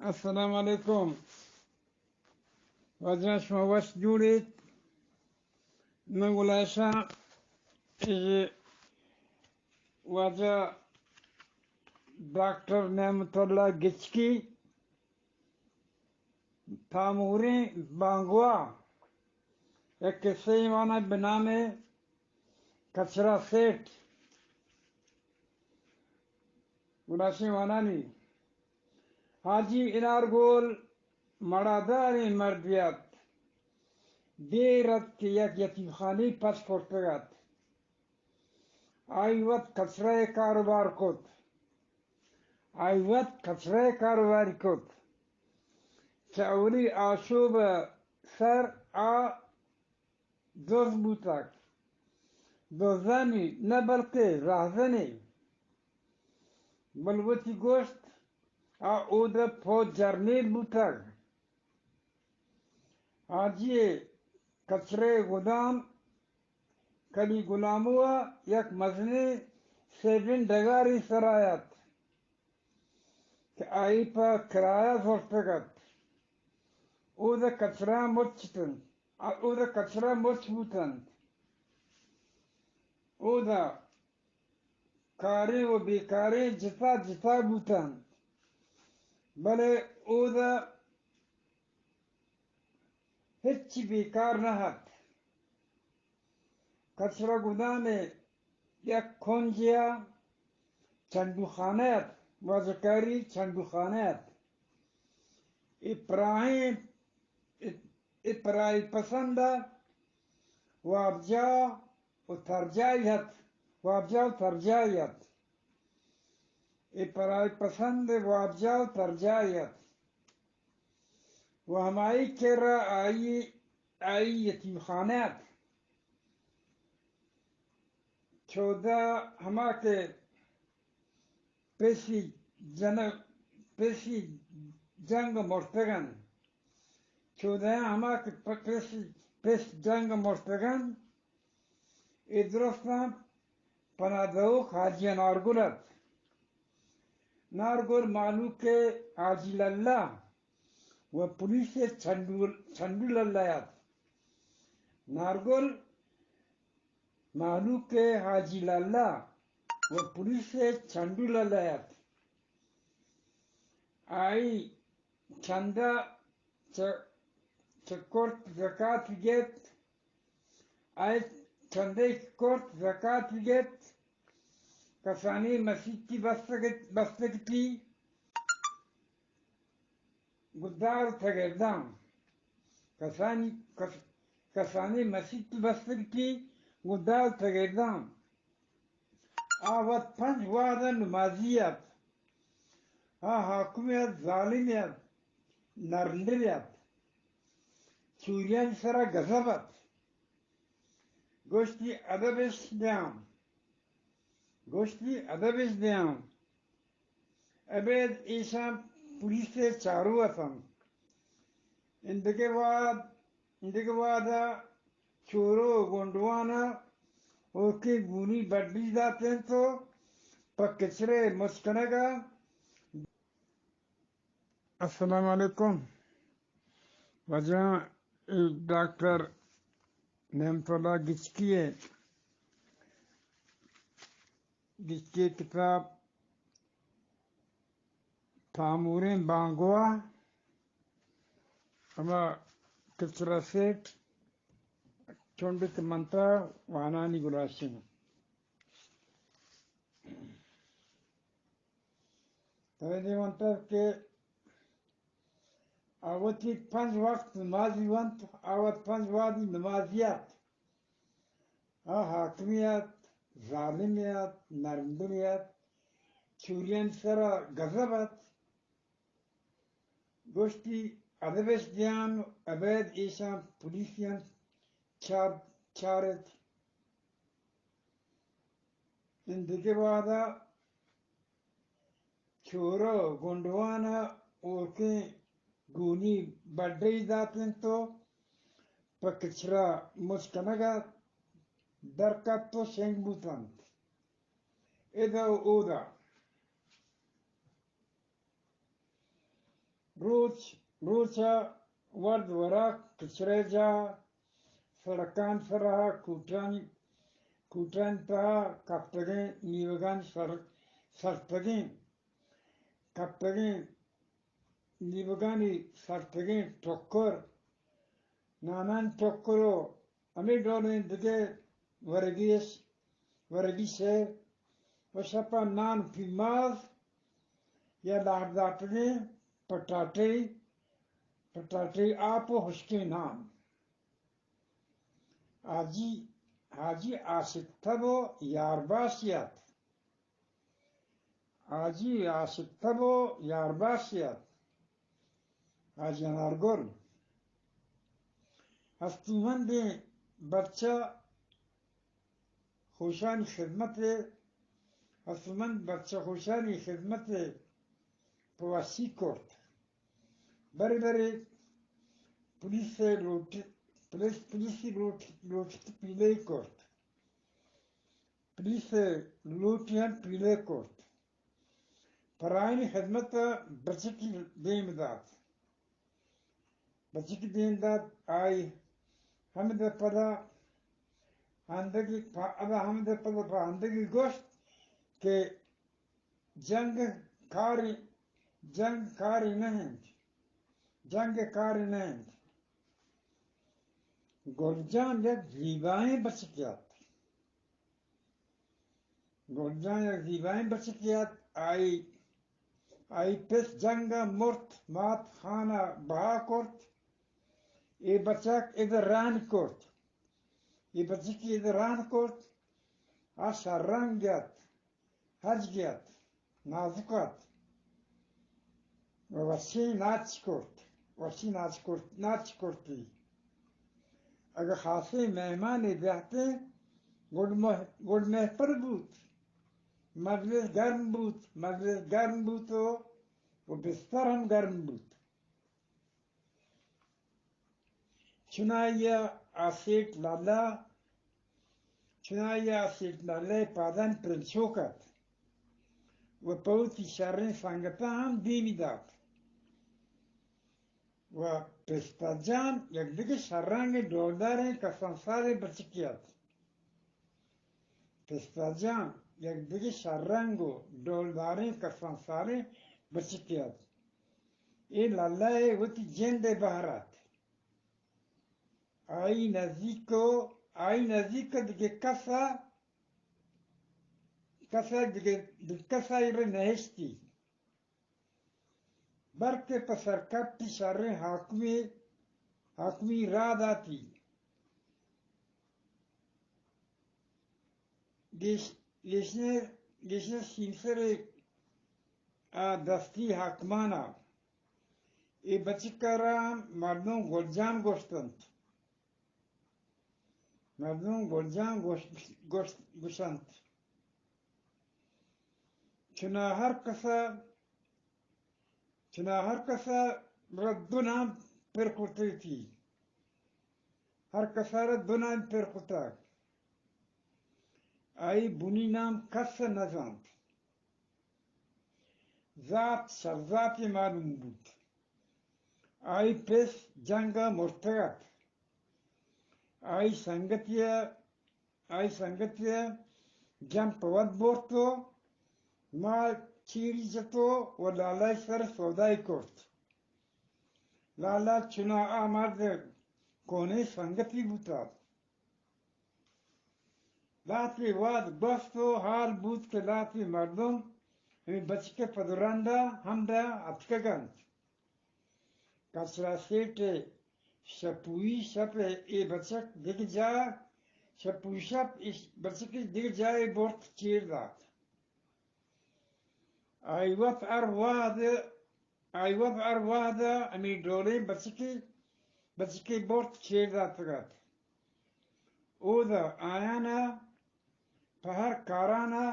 السلام علیکم۔ واجہ شما وش جوڑ ایت؟ من گلائشاں، اے واجہ ڈاکٹر نعمت اللہ گچکی، تاموریں بانگوا، یک قصہ ء واناں بہ نام کچرا سیٹ۔ گلائشیں وانانی۔ حاجی انارگل مڑاداریں مردے ات۔ دیر ات کہ یک یتیم خانے پچ کرتگ ات۔ آئی وت کچرہ ء کاروبار کت۔ آئی وت کچرہ ء کاروباری کت۔ چہ اولی آشوب ء سر آ دز بوتگ۔ دزانی نہ بلکیں راہزنے۔ بل وتی گوشت، آ اود ء پوج جرنیل بوتگ۔ حاجی ء کچرہ ء گدام کلی گلامو ء یک مزنیں سیبیں ڈگارے سرا ات کہ آئی پہ کرایہ زرتگ ات۔ اود ء کچرہ مچ اتنت، اود ء کچرہ مچ بوتنت۔ اود ء کاریں و بیکاریں جتا جتا بوتنت، بلے اود ء ہچی بیکار نہ ات۔ کچرہ گدام ء یک کنجے ء چنڈو خانہ ات، واجکاری چنڈو خانہ ات۔ اے پراہیں، اے، اے پرائی پسند ء وابجاہ و ترجاہی ات، وابجاہ و ترجاہی ات۔ اے پرائی پسند ء وابجاہ و ترجاہی ات۔ و ہمائی کرا آئی، آئی یتیم خانہ ات۔ چودہ ہما کہ پیسی جن، پیسی جنگ مرتگن۔ چودہ ہما کہ پ-، پیسی، پیس جنگ مرتگن۔ اے درستاں پناہ دئوک حاجی انارگل ات۔ انارگل مہلوک ء حاجی للہ و پولیس ء چنڈو، چنڈو للہ ات۔ انارگل مہلوک ء حاجی للہ و پولیس ء چنڈو للہ ات۔ آئی چندہ چہ، چہ کرت زکات گپت، آئی چندہ کرت زکات گپت، کسانی مسیتی بستگ، بستگتی گدار تگردان، کسانی، کس-، کسانی مسیتی بستگتی گدار تگردان۔ آ وت پنچ وہد ء نمازی ات۔ آ حاکمے ات، ظالمے ات، نرندرے ات۔ چوریانی سرا غضب ات۔ گوشتی، ادب اش دیاں۔ گوشتی، ادب اش دیاں۔ ابید ایشاں پولیس ء چارو اتنت۔ اندگہ وہد، اندگہ وہد ء چورو گونڈوان ء ہورکیں گونی بڈی دات انت و پہ کچرے مچ کنگ ء۔ السلام علیکم۔ واجہ، اے ڈاکٹر نعمت اللہ گچکی ء، گچکی ء کتاب تاموریں بانگواہ، ہما کچرا سیٹ چنڈ کہ منتا وانانی گلاشیں۔ ترے دیوانتر کہ آ وتی پنج وقت نمازی ونت، آ وت پنج وادی نمازی ات۔ آ حاکمی ات، ظالمی ات، نرمدلی ات، چوریان سرا غضب ات۔ گوشتی، ادبش دیان، ابید ایشان پولیسیان چار، چارت۔ اندگہ وہدا چورو گونڈوان ء ہورکیں گونی بڈئی دات انت و پہ کچرا مچ کنگ ء در کپت و شنگ بوت انت۔ ادا و اودا۔ روچ، روچ ءَ ورد وراک کچرے جاہ، سڑکان سرا، کوٹانی، کوٹانی تہا کپتگیں نیوگانی سر، سرتگیں، کپتگیں نیوگانی سرتگیں ٹکر، نانانی ٹکر و ہمے ڈولیں دگہ ورگی اش، ورگی شے و شپا نان پیماز یا لہر داتگیں پٹاٹے، پٹاٹے آپ و ہشکیں نان۔ حاجی، حاجی آسک تب و یارباشی ات۔ حاجی آسک تب و یارباشی ات۔ حاجی انارگل ہستومندیں بچہ خوشانی خدمت ءَ، ہستومند بچہ خوشانی خدمت ءَ پہ وشی کرت۔ برے برے پولیس ءَ لوٹ، پولیس، پولیسی لوٹ، لوٹت پیلے کرت۔ پولیس ءَ لوٹی ہم پیلے کرت۔ پرائنی خدمت ءَ بچکی دیم دات۔ بچکی دیم دات، آئی ہمد ءَ پدا ہندگی، پا، ادا ہمد ءَ پدا پہ ہندگی گوشت کہ جنگ کاری، جنگ کاری نہ انت، جنگ کاری نہ انت۔ گل جان یک زیبائیں بچکے ات۔ گل جان یک زیبائیں بچکے ات، آئی، آئی پس جنگ ءَ مرت، مات خان ءَ بہا کرت، اے بچک ادا رہن کرت، اے بچکی ادا رہن کرت، آ شررنگ ات، ہرجگی ات، نازک ات، و وشیں ناچ کرت، وشیں ناچ کرت، ناچ کرتی۔ اگہ خاصیں مہمانے بیاتیں، گڈ مہ، گڈ مہپر بوت، مجلس گرم بوت، مجلس گرم بوت و، و بستر ہم گرم بوت۔ چنائی ءَ آ سیٹ لالا، چنائی ءَ آ سیٹ لالا ءِ پادانی پرنچوک ات و پہ وتی شریں سنگتاں ہم دیمی دات۔ و پستا جان یک دگہ شررنگیں ڈولداریں کسانساریں بچکے ات۔ پستا جان یک دگہ شررنگ و ڈولداریں کسانساریں بچکے ات۔ اے لالا ءِ وتی جند ءِ بہر ات۔ آئی نزیک و، آئی نزیک ءَ دگہ کس ءَ، کس ءَ دگہ، دگہ کس ءَ ایر نہشتی۔ بلکہ پہ سرکپتی شریں حاکمی، حاکمی راہ داتی۔ گیش، گیشنے، گیشنے سیمسر ءَ دستی حاکمان ءَ اے بچک ءَ را مردم گل جان گوشت انت۔ مردم گل جان گوشت، گوشت، گوشنت۔ چنا ہر کس ءَ، چنا ہر کس ءَ را دو نام پر کرتگتی۔ ہر کس ءَ را دو نام پر کتگ۔ آئی بنی نام کس ءَ نزانت۔ زات شرزاتے معلوم بوت۔ آئی پس جنگ ءَ مرتگ ات۔ آئی سنگتی ءَ، آئی سنگتی ءَ جم پہ وت برت و مال چیری جت و لالا ءِ سر ءَ سودائی کرت۔ لالا چنا آ مرد ءِ کوہنیں سنگتی بوتگ۔ لہتے وہد گوست و حال بوت کہ لہتے مردم ہمے بچک ءِ پد و رند ءَ ہمدا اتکگ انت۔ کچرا سیٹ ءِ شپوئی شپ ءَ اے بچک دگہ جاہ، شپوئی شپ اے بچک ءَ دگہ جاہے برت چیر دات۔ آئی وت ہر وہد، آئی وت ہر وہد ءَ ہمے ڈولیں بچکے، بچکے برت چیر داتگ ات۔ اودا آیان ءَ پہ ہر کاران ءَ،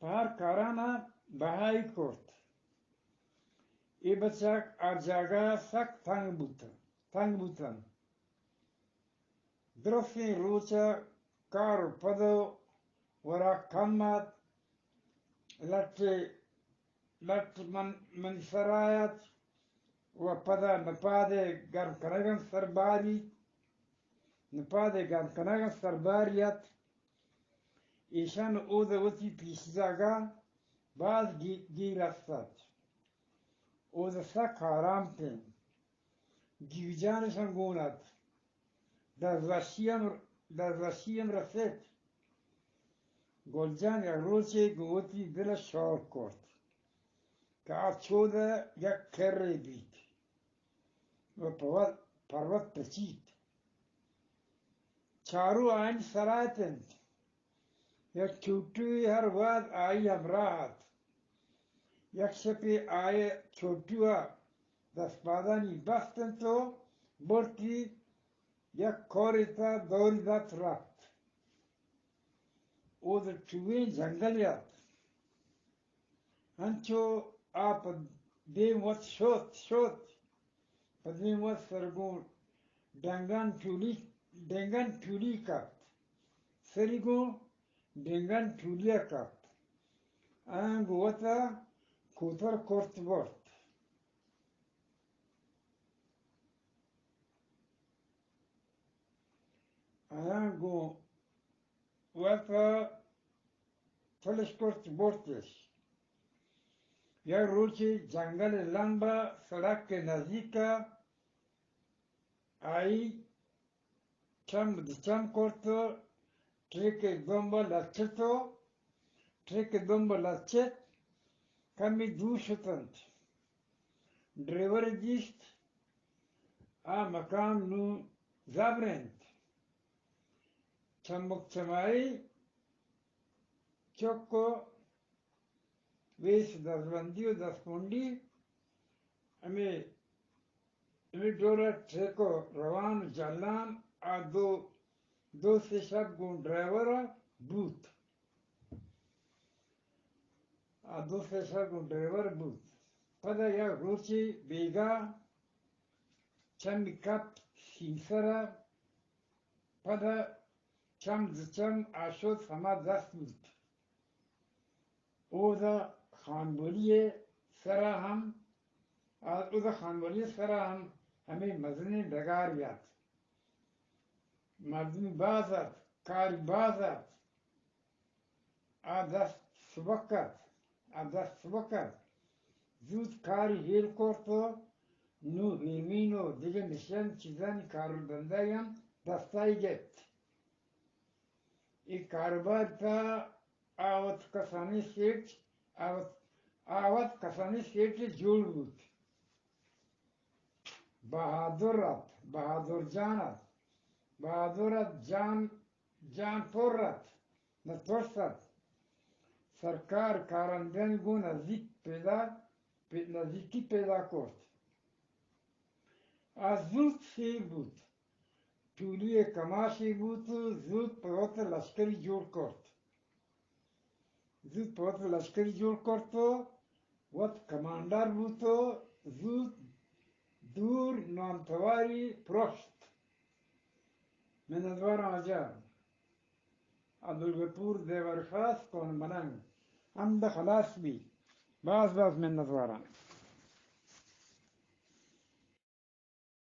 پہ ہر کاران ءَ بہائی کرت۔ اے بچک ہر جاگہ ءَ سک تنگ بوت، تنگ بوت انت۔ درستیں روچ ءَ کار و پد و وراک کم ات۔ لٹ، لٹ من، منی سرا ات و پدا نپادے گرم کنگاں سر باریت، نپادے گرم کنگاں سر باریت۔ ایشان اود وتی پیش جاگا باز گی-، گیر است ات۔ اود سک آرام تیں۔ گیوجانشان گون ات۔ دزوشی ہم، دزوشی ہم رست۔ گل جان یک روچے گوں وتی دل ء شور کرت کہ آ چود ء یک کرے بیت و پہ وت، پر وت پچیت۔ چارو آیانی سرا اتنت۔ یک چوٹوے ہر وہد آئی ہمراہ ات۔ یک شپے آئی چوٹو ء دست پادانی بست انت و برتی یک کورے تہ دوری دات رپت۔ اود ٹوئیں جنگلے ات۔ انچو آ پہ دیم وت شت، شت۔ پہ دیم وت سر گوں ڈنگان ٹولی، ڈنگان ٹولی کپت۔ سری گوں ڈنگان ٹولی کپت۔ آیاں گوں وتا کوتر کرت برت۔ آیاں گوں وت ء پلش کرت برتش۔ یک روچے جنگل ء لمب ء سڑک ء نزیک ء آئی چم دچم کرت و ٹرک ء دمب ء لچت و ٹرک ء دمب ء لچت، کمی دور شتنت۔ ڈرائیور ء دیست، آ مقام نوں زبر انت۔ چمک چمائی چک و ویس دزبندی و دزکنڈی ہمے، ہمے ڈول ء ٹریک و روان و جلان آ دو، دو سے شپ گوں ڈرائیور ء بوت۔ آ دو سے شپ گوں ڈرائیور بوت۔ پدا یک روچے بیگاہ چمی کپت سیمسر ء، پدا چم دو چم آ شت ہما دست بوت۔ اودا خانبولی ء سرا ہم، آ، اودا خانبولی ء سرا ہم ہمے مزنیں ڈگارے ات۔ مردمی باز ات، کاری باز ات۔ آ دست سبک ات، آ دست سبک ات۔ زوت کاری ہیل کرت و نوں ہیروین و دگہ نشن چیزانی کار و دندائی ہم دستائی گپت۔ اے کاروبار تا آ وت کسانیں سیٹ، آ وت، آ وت کسانیں سیٹ جوڑ بوت۔ بہادر ات، بہادر جان ات، بہادر ات، جان، جان پر ات، نہ ترس ات۔ سرکار کارندہانی گوں نزیک پیدا، پے-، نزیکی پیدا کرت۔ آ زوت سیر بوت۔ ٹولی ء کماشے بوت و زوت پہ وت لشکری جوڑ کرت۔ زوت پہ وت لشکری جوڑ کرت و وت کمانڈر بوت و زوت دور نامتواری پرشت۔ منتواراں واجہ عبدالغفور دیورخاص کون بننگ ہمدا خلاص بی۔ باز باز منتواراں۔